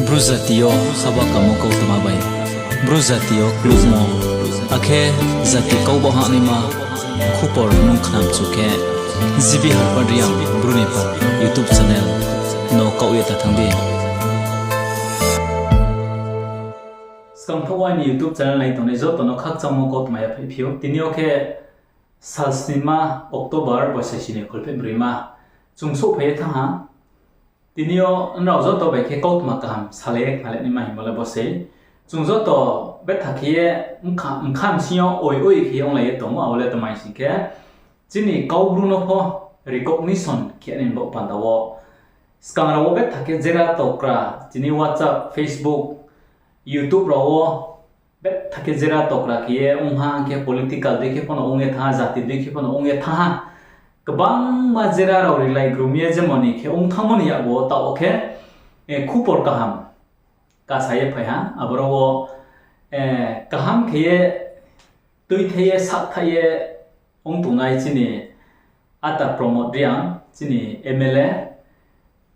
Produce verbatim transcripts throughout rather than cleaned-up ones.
Bru jati yo haba kamo kautma bai, Bru jati yo klummo, akhe jati kau ba hahnaima khupor nung khnamchu khe, G B Harpad Reang Bru ni pha YouTube channel no kaoh ye ta thanng di. Skang pho aini YouTube channel nai tongnai joto no khakchangmo kautma yaphaih phi ou. Tini yo khe sal snima October, boisai sini kholpheh broima chung souhphai ye thanng ha. Tini yo nrao joto bai khe kautma kaham salai ye khnalai naima hingmo le bo sei. Chung joto betha khe ye mkha, mkha bsing yo oi oi khe ye onglai ye tong ou, abo le tma hing sing khe, chini Kaubru no pho recognition khe nai bo panda wo. Skang rao wo betha khe jera tokra, tini WhatsApp, Facebook, YouTube rao wo betha khe jera tokra khe ye ong ha, hing khe political dei khe pho no ong ye thanng ha, jati dei khe pho no ong ye thanng ha. Kbangma jera rao rilai grum ye jemon ni khe ong thanngmo ni yakgu wo taoh wo khe, eh, khupor kaham kasa ye phai ha. Aboro wo, eh, kaham khe ye tuithai ye sakthaih ye ong tongnai chini ata Pramod Reang, chini M L A,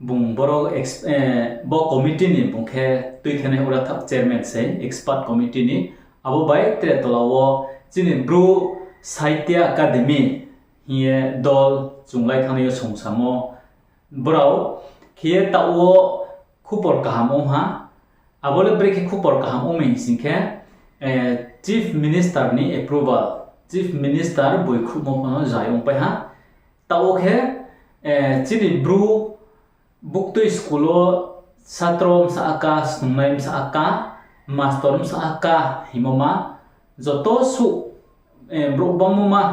bung boro ex-, eh, bo committee ni bung khe tuithenai ura thak chairman sei, expert committee ni. Abo bai tre tola wo chini Bru Sahitya Academy hing ye dol chunglai thanngnai yo songsamo brao khe ye taoh wo khupor kaham ong ha. Abo le brekhe khupor kaham ong mi hing sing khe, eh, Chief Minister ni approval, Chief Minister boikhruhmo pho no zai ongpai ha. Taoh wo khe, eh, chini Bru buktui school wo satro bsa aka, snungnai bsa aka, mastor bsa aka hingmo ma, joto suh, eh, brouh bangmo ma,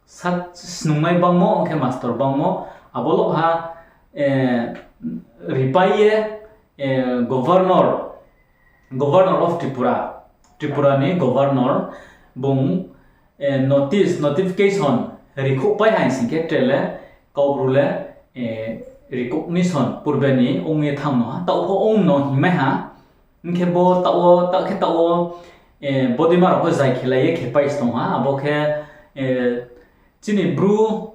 sat-, snungnai bangmo, ong khe mastor bangmo, abo loh ha, eh, ripai ye, eh, governor, Governor of Tripura, Tripura ni governor bung, eh, notice, notification rikhouhpai ha hing sing khe tre le Kaubru le, eh, recognition purbe ni ong ye thanng no ha, taoh pho ong no hingmai ha. Hing khe bo taoh wo, taoh khe taoh wo, eh, bodeima rao pho zai khelai ye khepai se tong ha, abo khe, eh, chini Bru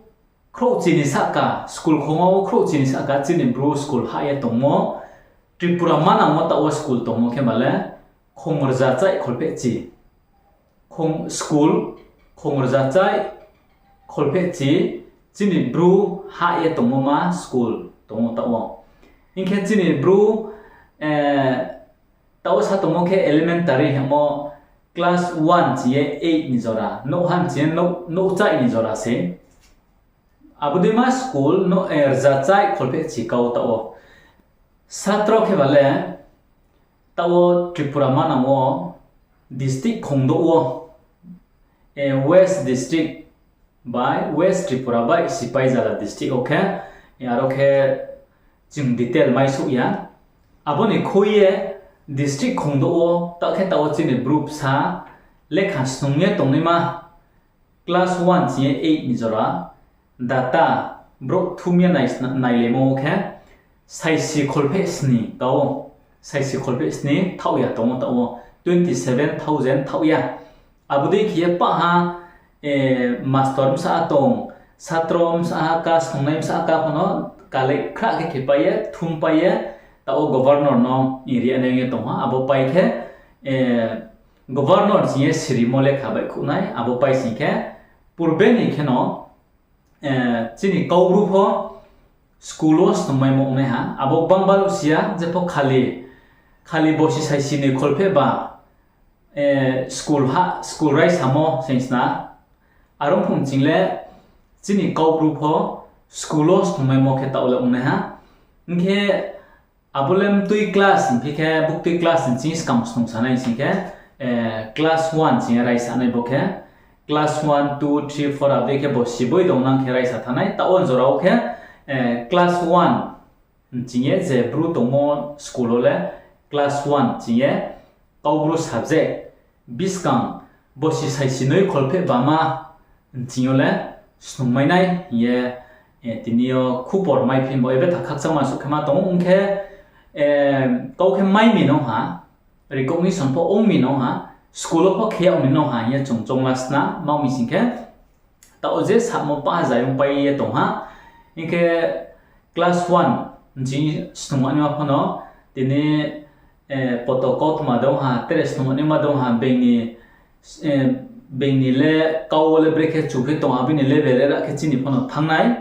khrouhchi ni sahka, school khongmo wo khrouhchi ni sahka chini Bru school hah ye tongmo, Tripura manang wo taoh wo school tongmo khe ba le khongrzachaih kholphehchi. Khong-, school khongrzachaih kholphehchi chini Bru hah ye tongmo ma school tongmo taoh wo. Hing khe chini Bru, eh, taoh wo sa tongmo khe elementary hingmo class one ching ye eight ni jora, nouhha ching ye nouh, nouhchaih ni jora se. Abo deima school no, eh, rzachaih kholphehchi kau taoh wo. Satro khe ba le, taoh wo Tripura manang wo district khongdouh wo, eh, West District bai West Tripura bai Sipaijala district wo khe, eh, aro khe chung detail maisouh ya. Abo ni khui ye district khongdouh wo, taoh khe taoh wo chini Bru bsa lekha snung ye tongnaima class one ching ye eight ni jora data brouh thum ye nai-, nailaimo wo khe saisi kholphehsni kau, saisi kholphehsni thaoh ya tongmo taoh wo, twenty seven thousand thaoh ya. Abo dei khe ye pah ha, eh, mastor bsa tong, satro bsa ka, snungnai bsa ka pho no collect khrah khe khepai ye, thumpai ye, taoh wo governor no ri ye nai ye tong ha, abo pai khe, eh, governor ching ye sirimo lekha baihkhouh nai, abo pai sing khe, purbe ni khe no, eh, chini Kaubru pho school wo snungmaimo ong nai ha, abo gbang baluh si ya, jepho khali, khali bosi saisi ni kholpheh ba, eh, school ha, school raisamo sengsna. Are ong phung ching le chini Kaubru pho school wo snungmaimo khe taoh le ong nai ha. Hing khe abo le mtui class hing phi khe, buktui class ni ching skang snung sanai sing khe, eh, class one ching ye raisa nai bo khe, class one, two, three, four abo dei khe bo siboi dongnang khe raisa thanng nai, taoh wo jora wo khe, eh, class one ching ye je Bru tongmo school wo le class one ching ye Kaubru subject buskang bosi saisi noi kholpheh bama ching yo le snungmai nai hing ye, eh, tini yo khupor maiphi bo ebe tha khakchangma suh khe ma tong ou, ong khe, eh, kau khe mai mi nung ha, recognition pho ong mi nung ha, school wo pho khe yag mi nung ha hing ye chung choungla sna, ma mi sing khe, taoh je samo pah zai ongpai ye tong ha, hing khe class one ching snung ani ma pho no, tini Poto kautma dong ha, tre snungmo naima dong ha, being ni le kau wo le brekhe chu khe tong, abo ni level le ra khe chini pho no thanng nai.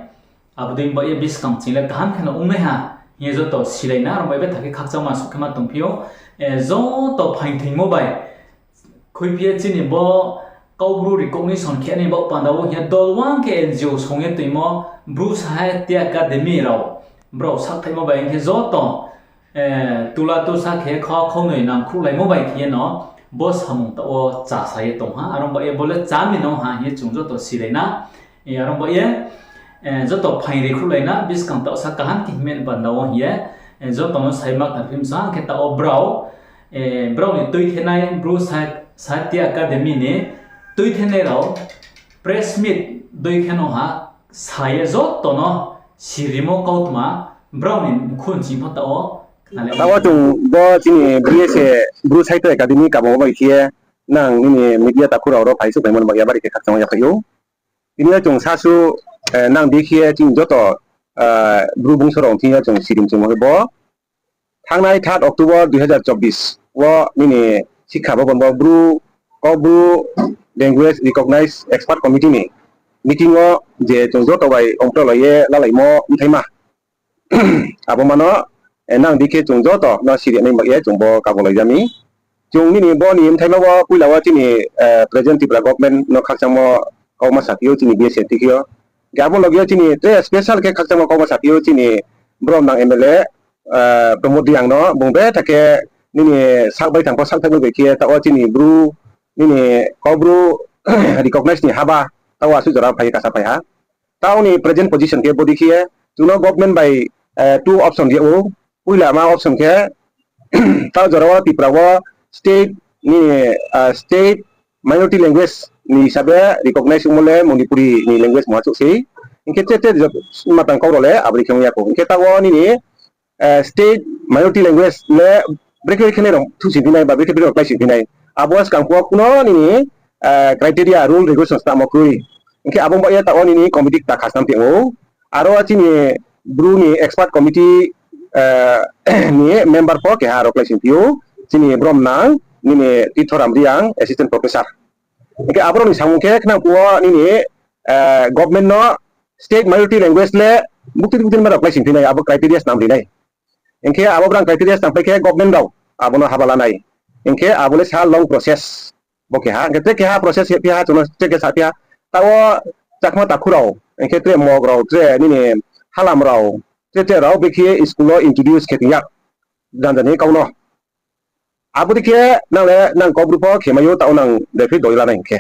Abo dei baoh ye buskang ching le kaham khe no ong nai ha hing ye joto silai na, aro bai betha khe khakchangma suh khe ma tongphi ou. Joto phaingthoimo bai khuiphi ye chini bo Kaubru recognition khe nai baoh panda wo hing ye dol wang khe N G O song ye toimo Bru Sahitya Academy rao, brao sakthaihmo bai hing khe joto tula tusa khe khau khaunoi nangkhruhlaimo bai khe ye no bo samung taoh wo chasa ye tong ha, aro baoh ye bo le chá mi no ha hing ye chung joto silai na. Aro baoh ye joto phaing ri khruhlai na, buskang taoh sa kaham khe hingmai panda wo hing ye joto no sai ma khnaphi msa khe taoh wo brao, brao ni tuithenai Bru Sahitya Academy ni tuithenai rao press meet dei khe no ha sa ye joto no sirimo kautma brao ni mkhu nching pho taoh wo khna le. Taoh wo chung bo chini B S A Bru Sahitya Academy kabang bai khe ye nang nini media takhu rao ro phai suh phaimo ni baoh ye bari khe khakchangma yaphai ou. Tini yo chung sasu nang dei khe ye chini joto Bru bungso rao thing yo chung sirim chungmo khe bo thanngnai third October dui hazar chobbish wo nini Sikha Bhaban bo Bru, Kaubru Language Recognized Expert Committee ni meeting wo je chung joto bai ongphrolai ye lalaimo bthaima abo ma no nang dei khe chung joto no siri nai baoh ye chung bo kabolai ja mi. Chung nini bo ni bthaima wo poila wo chini present Tripura government no khakchangmo kauma saphi ou chini B S A thing khe yo. Hing khe abo loge yo chini tre special khe khakchangmo kauma saphi ou chini brom nang M L A Pramod Reang no, bung betha khe nini sak bai thang pho sakthaih bai khe taoh wo chini Bru, nini Kaubru recognize ni haba taoh wo asuh jora phai ye kasa phai ha. Taoh ni present position khe bodei khe ye chung no government bai two option ri ou. Poila ma option khe taoh jora wo Tripura wo state ni, state minority language ni hisabe recognize ongmo le Manipuri ni language mungha chouh sei. Hing khe tre tre matang kau rao le abo dei khe ong ya khou. Hing khe taoh wo nini state minority language le brekhe brekhe nai rao thuhsingphi nai ba brekhe brekhe rao kláisingphi nai, abo skang phuh wo kuno nini criteria, rule, regulation snamo kroi. Hing khe abo baoh ye taoh wo nini committee kta khasnam tong ou. Aro chini Bru ni expert committee ni member pho keha aro kláisingphi ou, chini brom nang nini Tirthoram Reang, assistant professor. Hing khe aborao ni samung khe khnang phuh wo nini government no state minority language le buktui buktui ma rao kláisingphi nai, abo criteria snam ri nai. Hing khe abo brang criteria snampai khe government rao abo no haba la nai. Hing khe abo le sa long process. Bo keha, hing khe tre keha process hephi ha, chung no tre khe saphi ha. Taoh wo Chakma takhu rao, hing khe tre Mog rao, tre nini Halam rao, tre tre rao brekhe ye school wo introduce khe tong ya, janja ni kau no. Abo dei khe nang le nang Kaubru pho khemai ou, taoh wo nang dephi doi la nai hing khe.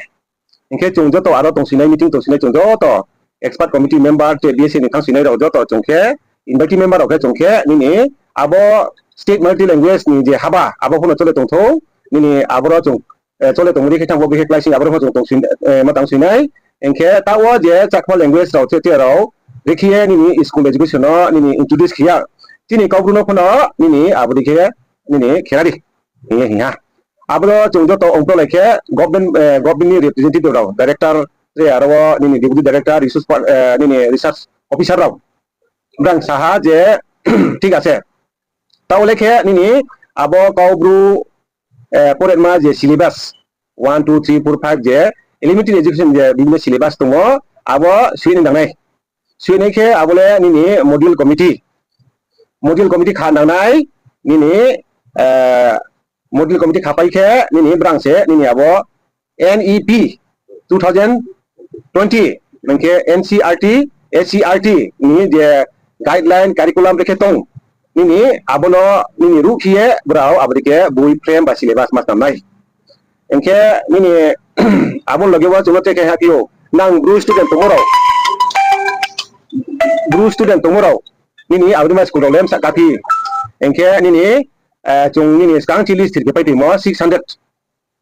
Hing khe chung joto aro tongsoinai, meeting tongsoinai chung joto expert committee member, tre B S A ni thanngsoinai rao joto chung khe, invitee member rao khe chung khe nini abo state minority language ni je haba abo pho no chole tong thou, nini aboro chung chole tongmo dei khe thanng bo brekhe kláising aboro pho chung tongsoinai, ma tangsoinai. Hing khe taoh wo je Chakma language rao tre tre rao brekhe ye nini school education no nini introduce khe ya, chini Kaubru no pho no nini abo dei khe nini khe ra di hing ye hing ha. Aboro chung joto ongphrolai khe government, government ni representative rao, director, tre aro wo nini deputy director, resource, nini research officer rao, brang sa ha je ঠিক আছে, taoh le khe nini abo Kaubru poretma je syllabus one, two, three, four, five je elementary education je bibhinno syllabus tongmo, abo sui ni nang nai. Sui nai khe abo le nini module committee, module committee kha nang nai, nini module committee khapai khe nini brang se nini abo N E P two thousand twenty, hing khe N C E R T, S C E R T ni je guideline, curriculum brekhe tong, nini abo no nini ruh khe ye brao abo dei khe boi frame ba syllabus ma snam nai. Hing khe nini abo ni loge wo chung no tre khe haphi ou, nang Bru student tongmo rao, Bru student tongmo rao, nini abo dei ma school rao le bsa kaphi. Hing khe nini, chung nini skang chili state khe pai tongmo six hundred,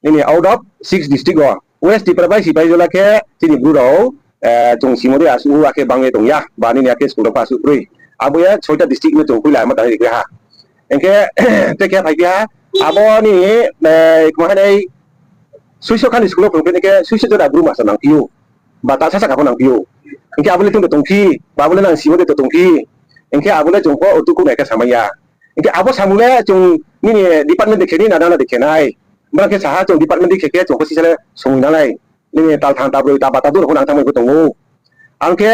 nini out of six district wo West Tripura bai si pai jola khe chini Bru rao, chung simo dei asuh akhe bang ye tong ya ba nini akhe school rao pho asuh kroi. Abo ye soita district no chung poila ma tang ri khe ha. Hing khe tre khe phaiphi ha, abo nini, kma hai nai, suiso kha ni school wo phung phi nai khe suiso jora Bru master nangphi ou, ba ta sasa kha pho nangphi ou. Hing khe abo le tong de tongphi, ba abo le nang simo de to tongphi. Hing khe abo le chung pho otuku nai khe samai ya. Hing khe abo samung le chung nini department de khe ni na, nana de khe nai. Brang khe saha chung department de khe khe chung pho sisa le songwi nanai. Nini talthang tabroi taba tadur pho nang tangmai pho tong ou. Ang khe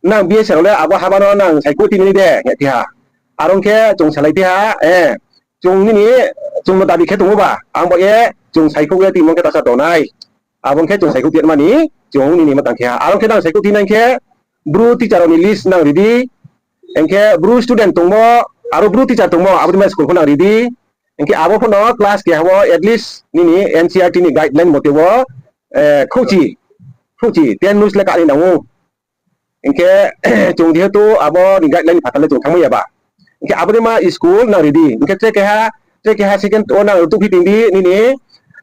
nang B S rao le abo haba no nang saikhouh ti nai de, hing ye ti ha. Are ong khe chung salai ti ha, eh, chung nini, chung no dabi khe tong ou ba, ang ba ye chung saikhouh ye tingmo khe tasa tongnai. Abo ong khe chung saikhouh ti mani, chung nini ma tang khe ha. Are ong khe nang saikhouh ti nai khe, Bru teacher rao ni list nang ri di, hing khe Bru student tongmo, aro Bru teacher tongmo, abo ni ma school pho nang ri di, hing khe abo pho no class keha wo at least nini N C E R T ni guideline mote wo, eh, khouhchi, khouhchi, ten notes le kani nang ou. Hing khe chung jehetu abo ni guideline ni phathar le chung thanngmai ya ba. Hing khe abo ni ma school nang ri di. Hing khe tre keha, tre keha second wo nang rtuh phi tong di nini,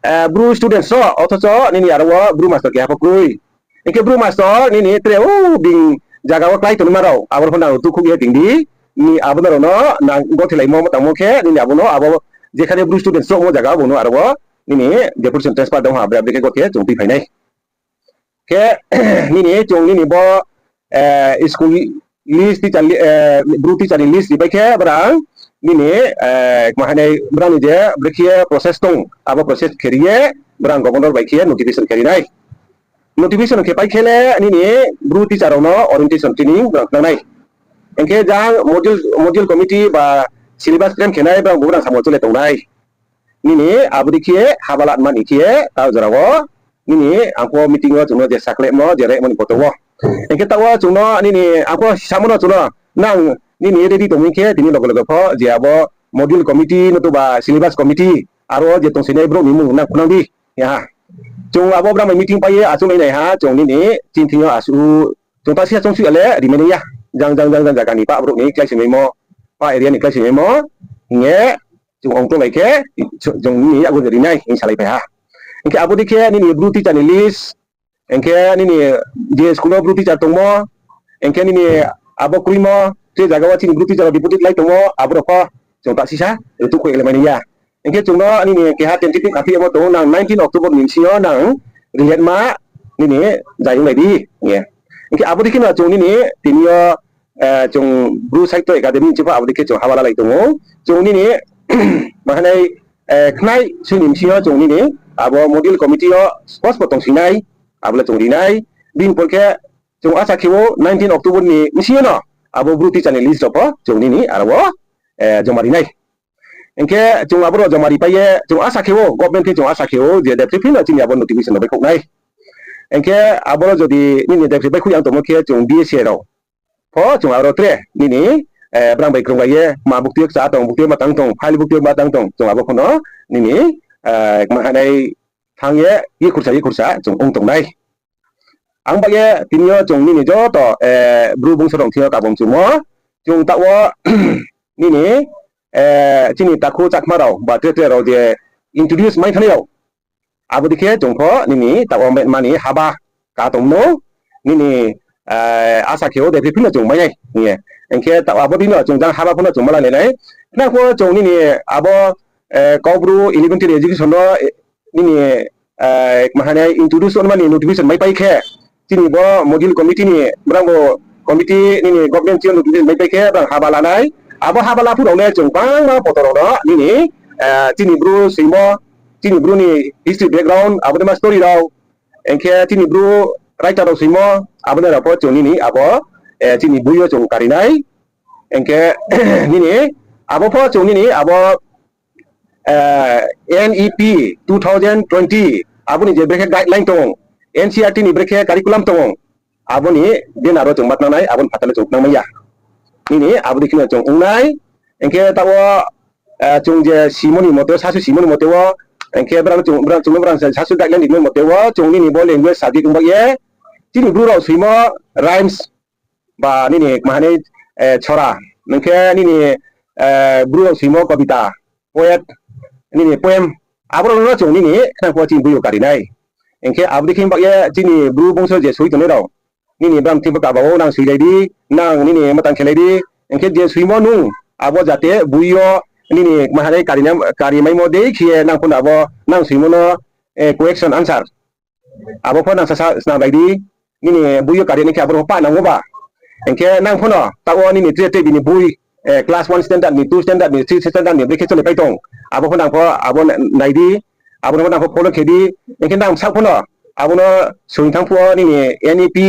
eh, Bru students rao, othocho nini aro wo Bru master keha pho kroi. Hing khe Bru master nini tre o bini zaga wo klái tongnaima rao, abo pho nang rtuh khouh ye tong di. Ni abo no rao no nang gothelaimo ma tangmo khe, nini abo no abo jekhane Bru students rao mo zaga abo no aro wo nini deputation transfer dong ha, bre bre khe gothe chung tuiphai nai. Khe nini chung nini bo, eh, school list teacher li-, eh, Bru teacher ni list ripai khe brang nini, eh, kma hai nai brang ni je brekhe ye process tong, abo process khe ri ye brang governor bai khe notification khe ri nai. Notification khe pai khe le nini Bru teacher rao no orientation training brang khnang nai. Hing khe jang module, module committee ba syllabus frame khe nai brang bo brang samo chole tong nai. Nini abo dei khe haba la mani khe taoh jora wo nini ang pho meeting wo chung no je saklemo je remo ni poto wo. Hing khe taoh wo chung no nini ang pho samo no chung no nang nini ready tong mi khe tini loge loge pho je abo module committee no to ba syllabus committee aro je tongsinai brouh ni mung nang khunang di. Ya ha. Chung abo brang bai meeting pai ye achouh nai nai ha, chung nini chini thing yo asuh, chung ta sisa chung suh ya le rimai nai ya. Jang jang jang jang zaga ni pa brouh ni kláisimaimo, pa area ni kláisimaimo hing ye chung ong tonglai khe, chung nini yakgu ri nai hing salai phai ha. Hing khe abo dei khe nini Bru teacher ni list, hing khe nini je school wo Bru teacher tongmo, hing khe nini abo kroimo, je zaga wo chini Bru teacher rao deputy lai tongmo, abo rao pho chung ta sisa rtuh khouh le mai nai ya. Hing khe chung no nini keha tentative kha phi yamo tong ou, nang nineteen October ni bsing yo nang rilekma nini zai onglai di hing ye. Hing khe abo dei khe no chung nini tini yo, eh, chung Bru Sahitya Academy ni ching pho abo dei khe chung haba lalai tong ou. Chung nini ma hai nai, eh, khnai sui ni bsing yo chung nini abo module committee yo sports bo tongsinai, abo le chung ri nai. Bini por khe chung asa khe ou nineteen October ni bsing yo no abo Bru teacher ni list rao pho chung nini aro wo, eh, joma ri nai. Hing khe chung abo rao joma ri pai ye chung asa khe ou, government khe chung asa khe ou je depri phi no chini abo notification no baihkhouh nai. Hing khe abo rao jodi nini depri baihkhouh yang tongmo khe chung D S A rao pho chung aro tre nini, eh, brang bai krunglai ye ma buktui yo kcha tong, buktui yo ma tang tong, file buktui yo ma tang tong, chung abo pho no nini, eh, ma hai nai thanng ye, ye khursa, ye khursa chung ong tong nai. Ang ba ye tini yo chung nini joto, eh, Bru bungso rao thing yo kabom chumo, chung taoh wo nini, eh, chini takhu Chakma rao ba tre tre rao je introduce mai thanngnai rao, abo dei khe chung pho nini taoh wo mani haba ka tong no, nini, eh, asa khe ou depri phi no chung mai nai hing ye. Hing khe taoh abo dei no chung jang haba pho no chung malai nai nai. Khna pho chung nini abo, eh, Kaubru elementary education no, eh, nini, eh, ma hai nai introduce onmani notification mai pai khe, chini bo module committee ni, brang bo committee nini government chini notification mai pai khe brang haba la nai. Abo haba la phuh rao le chung bangma poto rao no nini, eh, chini Bru soimo, chini Bru ni history background, abo ni ma story rao, hing khe chini Bru writer rao soimo, abo ni rao pho chung nini abo, eh, chini boi yo chung kari nai. Hing khe nini abo pho chung nini abo, eh, N E P two thousand twenty, abo ni je brekhe guideline tong, N C E R T ni brekhe curriculum tong, abo ni banner wo chung ma tnang nai, abo ni phathar le chung tnang mai ya. Nini abo dei khe no chung ong nai, hing khe taoh wo, eh, chung je simo ni mote wo, sasu simo ni mote wo, hing khe brang chung, brang chung no brang sasu guideline ri ni mote wo, chung nini bo language subject ong ba ye, chini Bru rao soimo rhymes, ba nini kma hai nai, eh, chora, hing khe nini, eh, Bru rao soimo kobita, poet, nini poem, abo rao no chung nini khna pho chini boi yo kari nai. Hing khe abo dei khe ba ye chini Bru bungso je soi tongnai rao, nini brang thing pho kaba wo nang soilai di, nang nini matang khelai di, hing khe je soimo nung, abo jate boi yo nini kma hai nai kari na, kari maimo dei khe ye nang pho no abo nang soimo no, eh, question answer abo pho nang sasa snam lai di, nini boi yo kari nai khe abo rao pho pa nang ou ba. Hing khe nang pho no taoh wo nini tre tre bini boi, class one standard ni, two standard ni, three standard ni brekhe chole pai tong. Abo pho nang pho abo nai di, abo no pho nang pho follow khe di. Hing khe nang bsa pho no abo no soi thanng phuh wo nini N E P,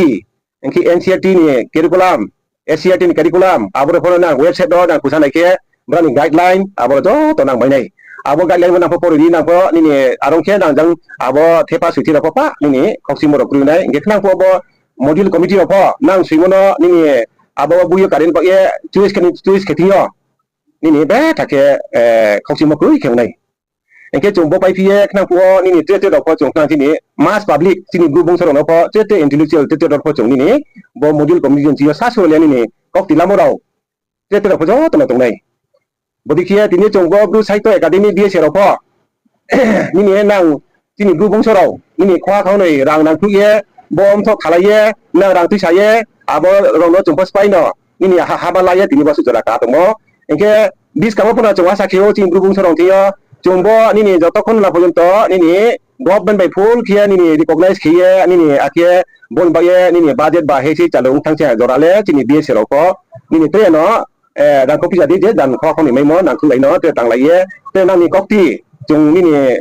hing khe N C E R T ni curriculum, S C E R T ni curriculum, abo rao pho no nang website wo nang khusa nai khe, brao ni guideline, abo rao joto nang mai nai. Abo guideline wo nang pho pori di, nang pho nini arong khe nang jang abo thepa soithi rao pho pa nini khaukchimo rao kroi nai. Hing khe khnang phuh abo module committee rao pho nang soimo no nini abo boi yo current ba ye choice khe, choice khe thing yo nini betha khe khaukchimo kroi khe ong nai. Hing khe chung bo paiphi ye khnang phuh wo nini tre tre rao pho chung khnang chini mass public, chini Bru bungso rao no pho tre tre intellectual tre tre rao pho chung nini bo module committee ni thing yo sa su le nini kaukti lamo rao tre tre rao pho joto no tong nai. Bodei khe ye tini chung bo Bru Sahitya Academy B S A rao pho nini nang chini Bru bungso rao nini khoha khaunoi rang nangkhruh ye, bo mthoh khalai ye, nang rang tuisa ye, abo rao no chung pho spái no nini ha, haba la ye tini bo suh jora ka tongmo. Hing khe buskang wo pho no chung asa khe ou chini Bru bungso rao thing yo, chung bo nini joto khon la porjonto nini government bai full khe ye nini recognize khe ye nini akhe boni bai ye nini budget ba hei sei chalu ong thanng se jora le chini B S A rao pho nini tre no rang kho pisa di je jan khoha khaunoi maimo nangkhruhlai no tre tanglai ye, tre nang ni kaukti chung nini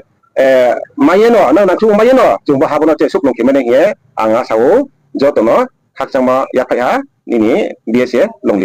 mai ye no, nang nangkhruh mai ye no chung bo habo no tre suklung khe mai nai hing ye ang asa ou. Joto no khakchangma yaphaih ha nini B S A Longlima.